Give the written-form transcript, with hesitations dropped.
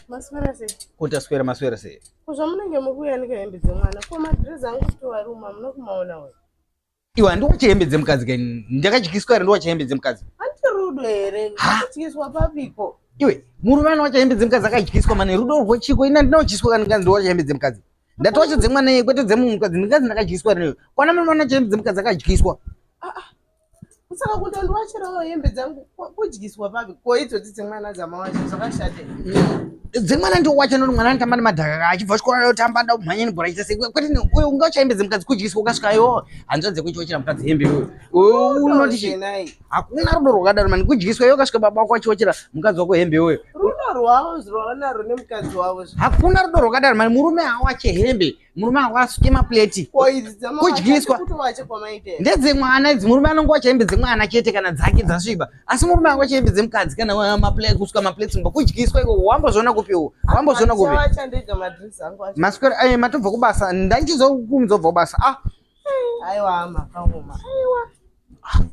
Maswera sei? Kutaswera maswera sei? Ko zvamunenge mukuyanika hembe dzemwana ko madress angu kutovaruma muna kumaona we. Iwe handiwache hembe dzemukadzi kaini ndakadyiswa here ndiwache hembe dzemukadzi? Hanti rudo here? Kudyiswa papiko? Iwe murume anowacha hembe dzemukadzi akadyiswa mane rudo rwechiko ina ndinodyiswa kana ndikanzi ndiwache hembe dzemukadzi. Ndatowacha dzemwana iye kwete dzemukadzi ndingazi ndakadyiswa here? Kwana murume anowacha hembe dzemukadzi akadyiswa. Ah ah. Saka kuti andiwachirawo hembe dzangu kudyiswa papi ko idzodzi dzemwana dzamawacha zvakashate dzemwana ndiowacha noti mwana anotamba nemadhaka achibva chikoro anotamba ada kumhanya nebhora achiita sei kwete uyo ungawacha hembe dzemukadzi kudyiswa ukasvika iwo hanzvadzi yako ichiwachira mukadzi hembe iyoyo unoti hakuna rudo rwakadaro mani kudyiswa iwe ukasvika baba wako achiwachira mukadzi wako hembe iyoyo rudo rwavo rwavanaro nemukadzi wavo hakuna rudo rwakadaro mani murume awache hembe murume angu asuke mapleti kudyiswa ndedzemwana idzi murume anonge wacha hembe dzemwana chete kana dzake dzasviba asi murume angu wacha hembe dzemukadzi kana kusuka mapleti mumba kudyiswa iko wambozviona kupiwo wambozviona kupi maswera eh, matobva kubasa ndandichizokumzobva kubasa ah aiwa makaoma aiwa.